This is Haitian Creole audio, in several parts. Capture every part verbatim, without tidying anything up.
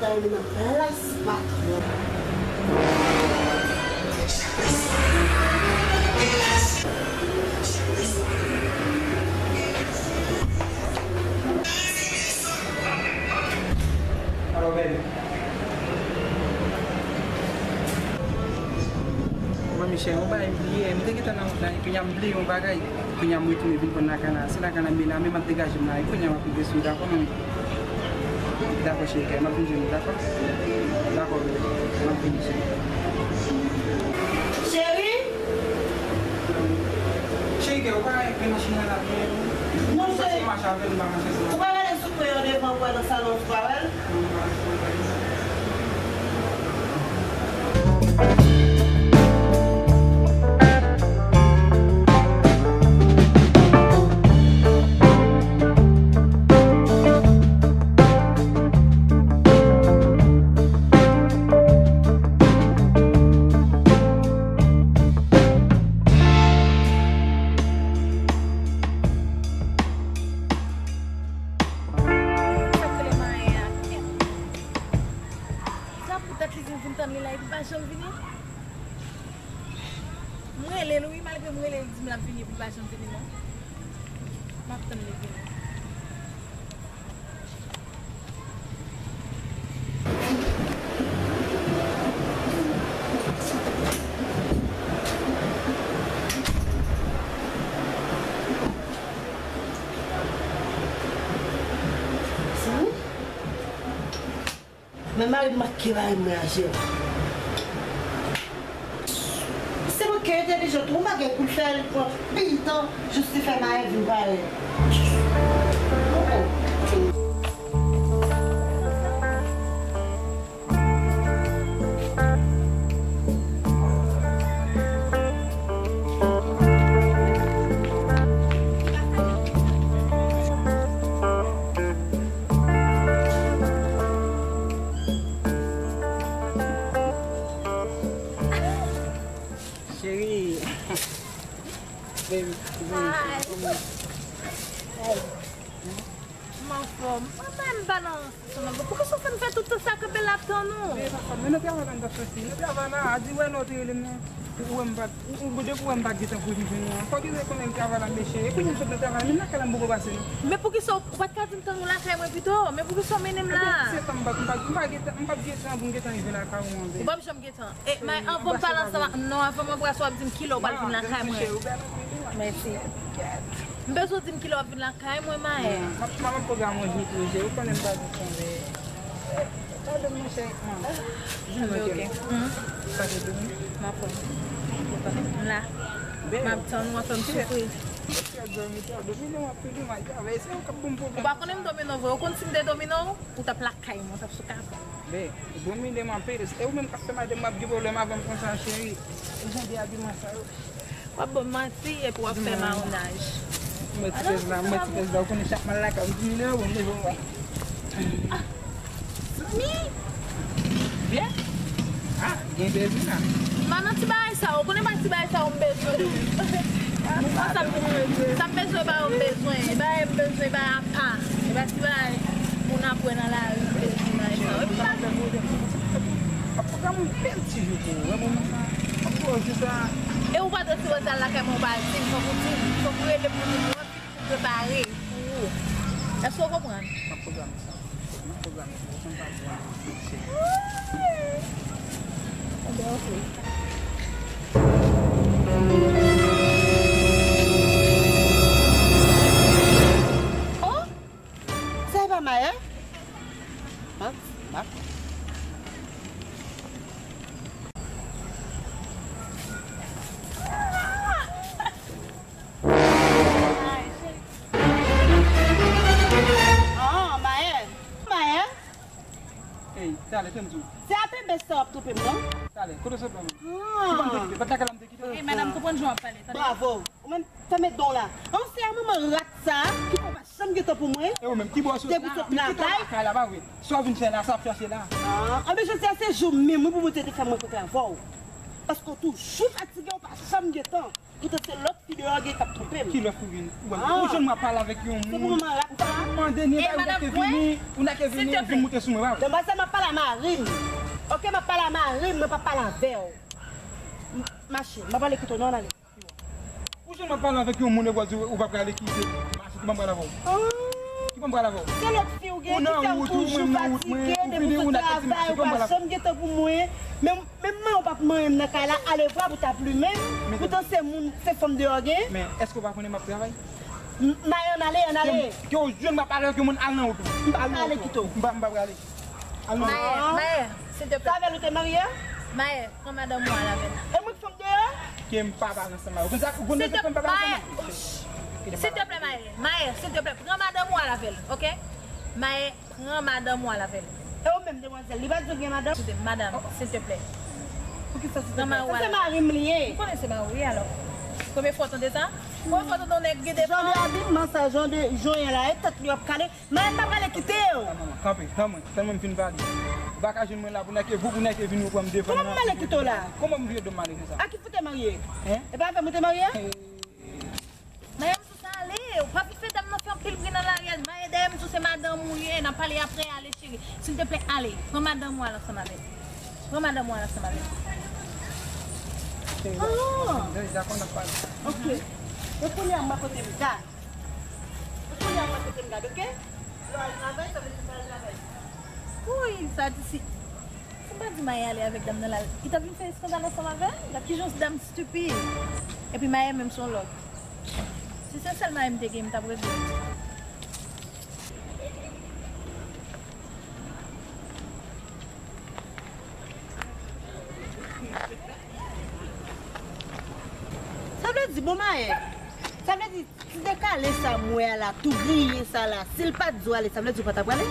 Li nan plas patwon. Alo, baby. Manmi cheri, yon bagay m bliye. M te gentan nan wout la, epi m bliye yon bagay. Kounye a m retounen vin pran lakay la. Se lakay la m ye la, men m ap degaje m la. E kounye a m ap rive sou ou, dakò, manmi? Dakò, cheri, kè m ap vin jwenn ou, dakò? Dakò, bebe. M ap vini, cheri. Cheri! Cheri, kè, ou pa wè machin nan la byen? Non, cheri. Ou pa mache avè l, m pa mache sou ou. Ou pa gade sou kwen yo devan, ou wè nan salon, ou pa wè l? Sa pou dat li di m vin tann li la, epi pa janm vini. M rele l wi, malgre m rele l, li di m l ap vini, epi l pa janm vini non. M ap tann li vini. Men mari m manke bay mwen aje. Se mwen ki entèlijan tou, ou pa gen pou l fè l pran anpil tan jis li fè mari vin pare. Cheri. Baby, baby. Hi. Hi. M anfòm. Mwen menm m pa nan ansanm avè w. Poukisa w fè m fè tout tan sa kanpe la ap tann ou? Men pa fòt mwen, nan travay la m t ap soti. Nan travay la, a di wè lè w te rele m nan. Ou wè m pa t, ou, ou, depi w wè m pa t gentan pou rive non. Fò w gentan konnen m travay la m deche. E kounye a m sot nan travay la, menm lakay la m poko pase non. Men poukisa w pa t ka di m tann ou lakay mwen pito? Men poukisa w mennen m la? Ebyen, se tan m pa t, m pa t, m pa gentan, m p ap gentan pou m gentan rive lakay ou an vre. Ou p ap janm gentan. E, may, anvan m pale ansanm ak, non, anvan m anbrase w, w ap di m kilè w pral vin lakay mwen. Mèsi. M bezwen w di m kilè w ap vin lakay mwen, may. M ap, m ap pwogram yon jou tou, je, ou konnen m pa di sonje. Padon m, monchè. Di m non, kè. Sa te dòmi? M ap fè. M la. M ap tann ou, w ap fè m soufri. Kè dòmi, kè dòmi, non, w ap pede m al travay. Se ou k ap ban m pwoblèm. Ou pa konnen m dòmi non vre. Ou konn si m te dòmi non, ou t ap lakay mwen, ou t ap sou kaka. Ben, bon, m ede m anpil. E ou menm k ap fè madanm mwen ap gen pwoblèm avè m konsa, cheri. E jan de abiman sa yo. W ap ban m manti epi w ap fè mawonaj. Mwen ti pèz la, mwen ti pèz la. Ou konnen chak m al lakay, m di, "Mila, bon, m leve, m wè." Ah, Samy! Byen? Ah, gen bezwen la. M pa nan ti bagay sa, ou konnen pa ti bagay sa, ou m bezwen. Sa m, sa m bezwen ba yo m bezwen. E bagay m bezwen ba apa. E pa ti bagay moun ap wè nan lari m bezwen bagay sa. Epi pa. Ap pwogram yon bèl ti jou pou ou, wè moman sa. Ap pwogram jou sa. E ou pa dwe ti wè sa lakay mwen, ou pa di m, fòk ou di m, fòk ou rele m pou di m, wè, fini prepare pou ou. Èske w konprann? M ap pwogram sa. M ap pwogram sa. Ou konn pa pwogram. Oh! Sa e pa Maye? Bak, bak. Ah, Maye. Maye. Ey, talè, tann di w. Se a penbe sa w ap twonpe m, non? Talè, kote w sot la menm? Ah. Ki bann twonpe? Bat lakay la m te kite w. Ey, madanm, konprann jan w ap pale, tande. Bravo. Ou menm, fèmen don la. An, se a manman rat sa ki fè w pa janm gen tan pou mwen. E ou menm, ki bò w sot la? Depi w sot lakay. Lakay la, pa vre. Sa w vin fè la, sa w ap chache la. Ah, anben, jodi a se jou m menm, wi, pou Bondye te fè m rankontre avè w. Paske w toujou fatige, w pa janm gen tan. Poutan se lòt fi deyò gen k ap twonpe m. Ki lòt fi vin? Ou wè, ou jwenn mwen ap pale avèk yon moun. Ou pa mande ni bagay, ou pa vin vin moute sou mwen, pa vre? Demwazèl, m ap pale a mari m. Oke, m ap pale a mari m, mwen p ap pale avè w. M- Mache, m ap ale kite w, non, ale. Ou jwenn mwen ap pale avèk yon moun epi w di ou pa prale kite. Mache, ki ban m pral avè w? Ki ban m pral avè w? Se lòt fi ou gen ki fè w toujou fatige depi w sot travay, ou pa janm gen tan pou mwen. Men Menm mwen, ou p ap manyen m nan kay la, alevwa pou ta plimen m. Poutan se moun, se fanm deyò gen. Men, èske w pa konnen m ap travay? M- Maye, ann ale, ann ale. Ke w jwenn m ap pale avèk yon moun, al nan wout ou. M pa prale kite w. M pa, m pa prale. Al nan wout ou. Maye, Maye, silteplè. Sa avè l ou te marye? Maye, pran madanm ou al avè l. E mwen k fanm deyò? Ke m pa pale ansanm avè w. Konsa, ou konn ke m pa pale ansanm avè w. Silteplè, Maye. Maye, silteplè, pran madanm ou al avè l, oke? Maye, Pran madanm ou al avè l. E ou menm, demwazèl, li pa di w gen madanm? Koute m, madanm, silteplè. Poukisa silteplè? Sa se mari m li ye. Ou konnen se mari w ye alò. Premye fwa w tande sa? Premye fwa w tande yon nèg gen de fanm? Jan de abitman sa, jan de jan w ye la, e tèt li w ap kale. Maye, m pa prale kite w. Kanpe, tann mwen, tann mwen m fin pale. Ou pa ka jwenn mwen la pou nèg ke, pou, pou nèg ke vin ou pran m defann. Kòman m ale kite w la? Kòman m vire do m ale konsa? A ki fout ou te marye? Hein? E pa avè m ou te marye? Maye, m sou sa, ale. Ou pa vin fè dam nan fè anpil bri nan lari a. Maye, dèyè m sou se madanm ou ye. N a pale apre, ale, cheri. Silteplè, ale. Pran madanm ou al ansanm avè l. Pran madanm ou al ansanm avè l. Cheri, dakò, n ap pale. Ok. E kounye a, m wè kote m gad. E kounye a, m wè kote m gad, ok? Lè w al travay, sa vle di m pa al travay. Wouy, sa di si. Si m pa di Maye ale avèk dam nan la, li t ap vin fè eskandal ansanm avè l? Gad kijan yon dam stipid. Epi Maye menm se yon lòt. Si se sèl Maye m te gen, m t ap regrèt. Sa vle di, bon, Maye, sa vle di, ti dekale sa m wè a la, tou griyen sa la, si l pa t di w ale, sa vle di w pa t ap prale?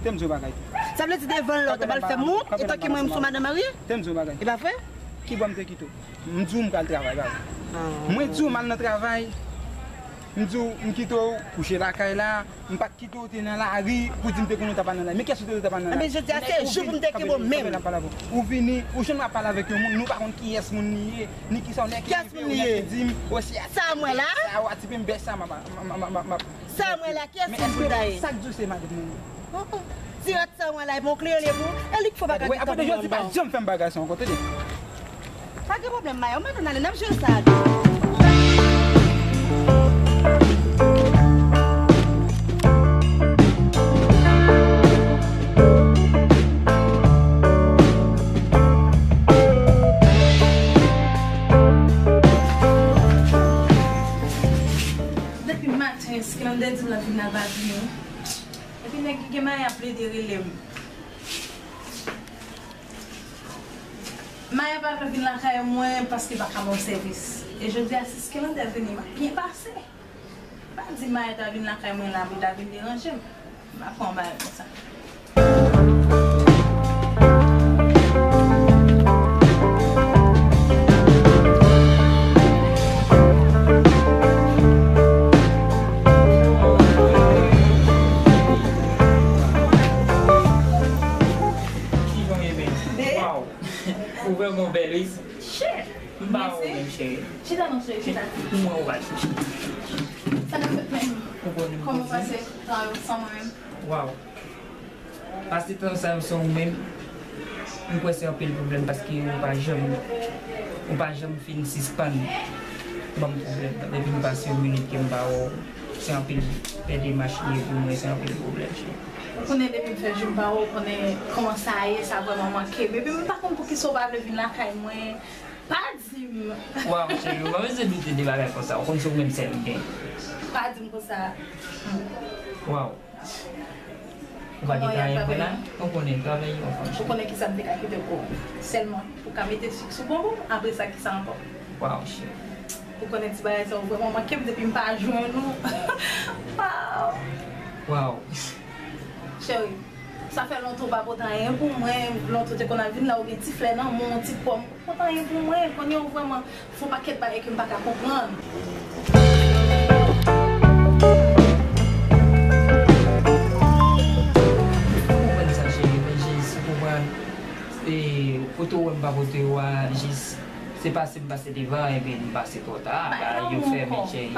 Te m di w bagay. Sa vle di devan l la, w t ap al fè mont, etan ke mwen, m sou madanm marye? Te m di w bagay. E pa vre? Ki bò m te kite w? M di w m pral travay, pa vre? Mwen di w m al nan travay. M di w m kite w kouche lakay la. M pa t kite w te nan lari pou di m te konnen w t ap al nan lari. Men kiyès ou te di w t ap al nan lari? Enben, jodi a se jou pou m te kenbe w menm. Ou vini, ou jwenn m ap pale avèk yon moun, nou pa konn kiyès moun li ye, ni kisa w nèg ki rive, ou nèg ki di m, o, se a sa m wè la? Sa w a tipe m bèch sa, m ap, m ap, m ap, m ap, m ap. Sa m wè la, kiyès moun pou l ta ye? Sa k di w se madanm mwen ye? Dirèk sa mwen la, e bon kliyan li ye pou ou. E li k fè w pa ka gen tan pou mwen. Apre de jodi, pa janm fè m bagay sa ankò, tande. Pa gen pwoblèm, Maya. Ou mèt ann ale, n ap jere sa a tou. Depi maten, Eskelande di m l ap vin la, pa vini. Epi nèg ki gen Maya ap plede rele m. Maya pa vle vin lakay mwen paske l pa ka ban m sèvis. E jodi a, si Eskelande vini, m ap byen pase. Pa di Maya ta vin lakay mwen la pou l ta vin deranje m. M pa kwè yon bagay konsa. Kijan w ye, baby? Waw! Ou vrèman bèl, wi. Shit! M pa wè w menm, cheri. Chita non, cheri, chita. Pou mwen, ou pa chita. Sa k ap fèt menm? Ou konnen m koze. Kòman w pase tan yo san mwen menm? Waw. Pase tan sa yo san ou menm, m kwè se anpil pwoblèm paske ou pa janm, ou pa janm fin sispann ban m pwoblèm. Depi m pase yon minit ke m pa wè w, se anpil pèdi mach li ye pou mwen, se anpil pwoblèm, cheri. Ou konnen depi m fè jou m pa wè w, ou konnen kòman sa ye, sa vrèman manke m. Epi m pa konn poukisa w pa vle vin lakay mwen. Pa di m. Waw, cheri, ou pa bezwen doute de bagay konsa. Ou konn se ou menm sèl m gen. Pa di m konsa. Hmm. Waw. Ou pa gen anyen pou la? Ou konnen, travay yon fanm. Ou konnen kisa m te ka kite w pou ou. Sèlman, ou ka mete sik sou bonbon, apre sa, kisa ankò? Waw, cheri. Ou konnen ti bagay sa yo vrèman manke m depi m pa jwenn ou. Waw. Waw. Cheri, sa fè lontan ou pa pote anyen pou mwen, lontan ou te konn ap vin la, ou gen ti flè nan men w, ti pòm, ou pote anyen pou mwen, kounye a ou vrèman fè yon pakèt bagay ke m pa ka konprann. Ou konprann sa, cheri, men jis, ou konprann, e, kote w wè m pa pote yo a, jis, Se pase m pase devan epi m pase twò ta. Ba yo fèmen cheri.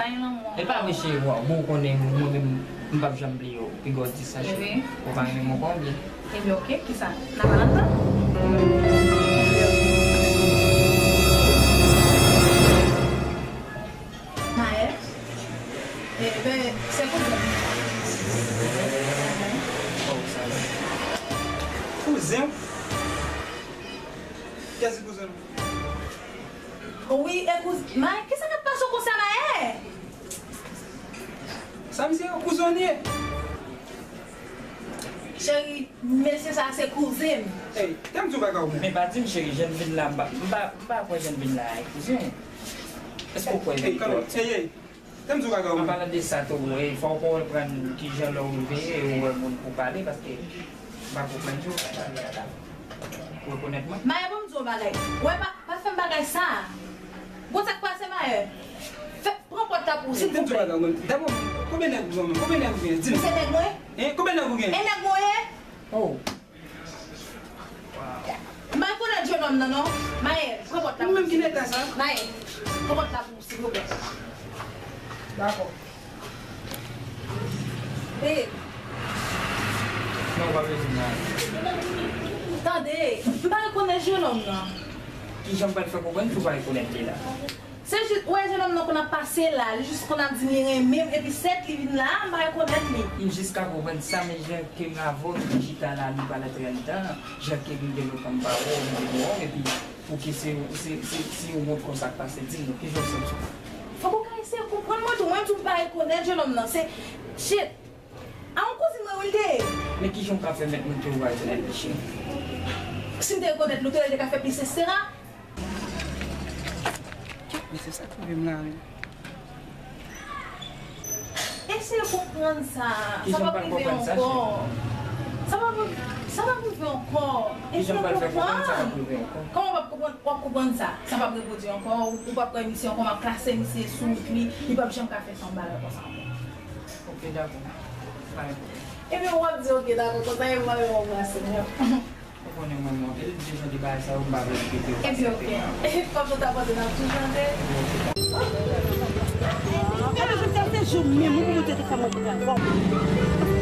E pa vre cheri, bon, bon, ou konnen mwen menm m p ap janm bliye w. Piga w di sa cheri. Ou pa renmen mwen konbyen. Ebyen oke, kisa? N ap al anndan? Maè? Ebyen, se kouzen m. Kouzen w? Kiyès ki kouzen w? Wi, e kouz-, Maè, kisa k ap pase w konsa, Maè? Sa misye, kouzen w li ye? Cheri, mesye sa se kouzen m. Ey, tè m di w bagay ou menm. Men pa di m cheri, jan n vin la, m pa, m pa, m pa kwè jan n vin la e kouzen w. Èske w kwè li? Ey, kanmenm, ey, ey. Tè m di w bagay ou menm. An palan de sa tou, e, fò w konprann kijan lè w rive e ou wè moun pou pale, paske m pa konprann jan w ka pale a la. Ou rekonèt mwen? Maè, ban m di w yon bagay. Ou wè pa, pa fè m bagay sa. Bon, sa k pase, Maè? Fè, pran pòt la pou ou, silvouplè. Tè m di w bagay ou menm. Dabò, konbyen nèg ou gen menm? Konbyen nèg ou gen? Di m. Ou se nèg mwen? Hein? Konbyen nèg ou gen? E nèg mwen ye? Oh. M pa rekonèt jennonm nan non. Maè, pran pòt la. Ou menm ki nèg la sa? Maè, pran pòt la pou mwen, silvouplè. Dakò. E. Non, ou pa bezwen nan. Tande, m pa rekonèt jennonm nan. Kijan m pral fè konprann si w pa rekonèt li la? Se jis, ou wè jennonm nan konn ap pase la, li jis konn ap di m li renmen m, epi sèt li vin la, m pa rekonèt li. M jis ka konprann sa, men jan ke m avè w, nou te chita la, nou pale trè lontan, jan ke m gen lontan m pa wè w, m vin wè w, epi pou ke se, se, se, se yon wont konsa k pase, di m non, kijan w santi w? Fòk ou ka eseye konprann mwen tou, mwen tou m pa rekonèt jennonm nan, se, shit, a yon kouzin mwen wi l te ye. Men kijan w ka fè mèt mwen ke w pa rekonèt li, cheri? Si m te rekonèt li, ou te wè l te ka fè plis, etsetera. Men se sa k rive m la menm. Eseye konprann sa. Sa p ap rive ankò. Sa p ap, sa p ap rive ankò. Eseye konprann. Kòman w p ap konprann? W ap konprann sa. Sa p ap repwodui ankò. Ou, ou p ap wè misye ankò, m ap klase misye sou wout li. Li p ap janm ka fè sa yon bagay konsa ankò. Ok, dakò. Pa gen pwoblèm. Ebyen, w ap di ok, dakò, konsa, e mwen menm anbrase l. Ou konnen mwen, mwen, e jan de bagay sa yo, m pa vle repete yo. Ebyen, ok. Kòm nou ta panse n ap tou chanje. Ebyen, jodi a se jou m menm, ou pou te fè mwen travay.